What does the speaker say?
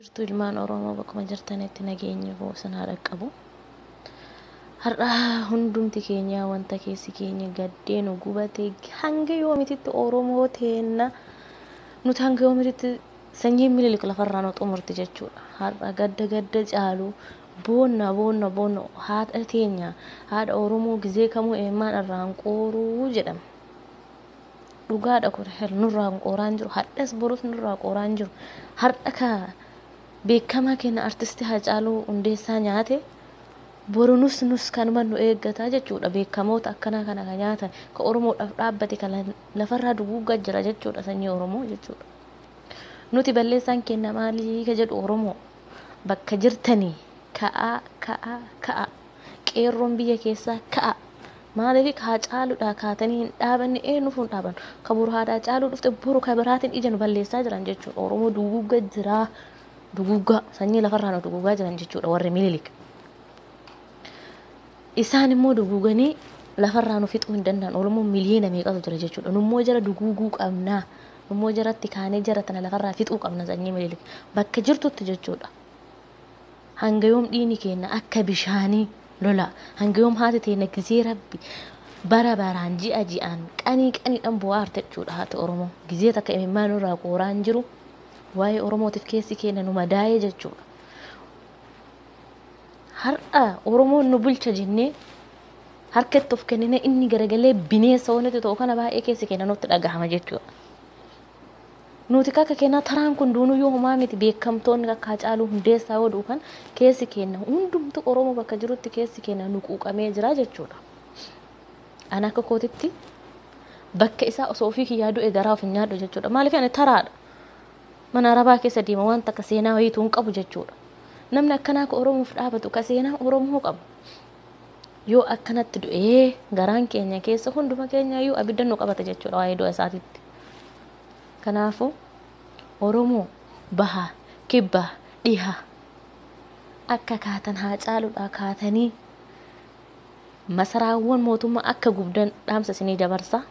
Jirtu ilmaan Oromoo bakkuma jirtanitti nageenyi koo isin haa dhaqqabu. Har'a hundumti keenya wanta keessi keenya gaddee nu gubate hanga yoomititti Oromoo teenna nuti hanga yoomititti sanyiin Minilik lafarraa nu xumurti jechuudha. Har'a gadda gadda caalu boonna boonna boonna haadha teenya haadha Oromoo gizee kamuu imimmaan irraan qooruu jedhama. Dhugaadha kun nurraan qooraan jiru hadhas borus nurraa qooraan jiru har'a ka beekamaa keenya artistii Haacaaluu Hundeessaa nyaate boru nus nus kanuma nu eeggataa jechuudha. Beekamoota akkanaa kana ka nyaatan ka Oromoodhaaf dhaabbate kan lafarraa duguuggaa jira jechuudha sanyii Oromoo jechuudha. Nuti balleessaan keenya maalii ka jedhu Oromoo bakka jirtanii ka'aa ka'aa ka'aa qeerroon biyya keessaa ka'aa maaliif ka Haacaaluudhaa kaatanii hin dhaabanne eenyuuf hin dhaaban ka boru haadha Haacaaluu dhufte boru ka biraatiin ija nu balleessaa jiran jechuudha. Oromoo duguuggaa jiraa duguuggaa sanyii lafarraa nu duguuggaa jiran jechuudha warri Minilik. Isaan immoo duguuganii lafarraa nu fixuu hin danda'an. Oromoon miliyoona meeqatu jira jechuudha. Nummoo jara duguuguu qabnaa. Nummoo jaratti kaanee jara tana lafarraa fixuu qabna sanyii Minilik. Bakka jirtutti jechuudha. Hanga yoom dhiini keenya akka bishaanii lola. Hanga yoom haati teenya gizee rabbi bara baraan ji'a ji'aan qanii qaniidhaan bu'aa arte jechuudha haati Oromoo. Gizee takka imimmaan nurraa qooraan jiru waa'ee Oromootiif keessi keenya nu madaa'ee jechuudha. Har'a Oromoon nu bulcha jennee harkatti of kennine inni garagalee bineensa wanti ta'u kana baay'ee keessi keenya nutti dhagahama jechuudha. Nuti akka keenyaa taraan kun duunuyyuu homaa miti beekamtoonni akka Haacaaluu Hundeessaa yoo duukan keessi keenya hundumtu Oromoo bakka jirutti keessi keenya nu quuqamee jira jechuudha. Ani akka kootitti bakka isaa osoo ofii kiyyaa du'e garaa of hin nyaadhu jechuudha. Maaliif ani taraadha. Mana arabaa keessa deema waan takka seenaa wayiituu hin qabu jechuudha. Namni akkanaa ka Oromoof dhaabatu ka seenaa Oromoo qabu. Yoo akkanatti du'ee garaan keenya keessa hunduma keenya iyyuu abidda nu qabata jechuudha waa'ee du'a isaatiitti. Kanaafuu Oromoo baha kibba dhiha akka kaatan Haacaaluudhaa kaatanii masaraawwan mootummaa akka gubdan dhaamsa isinii dabarsa.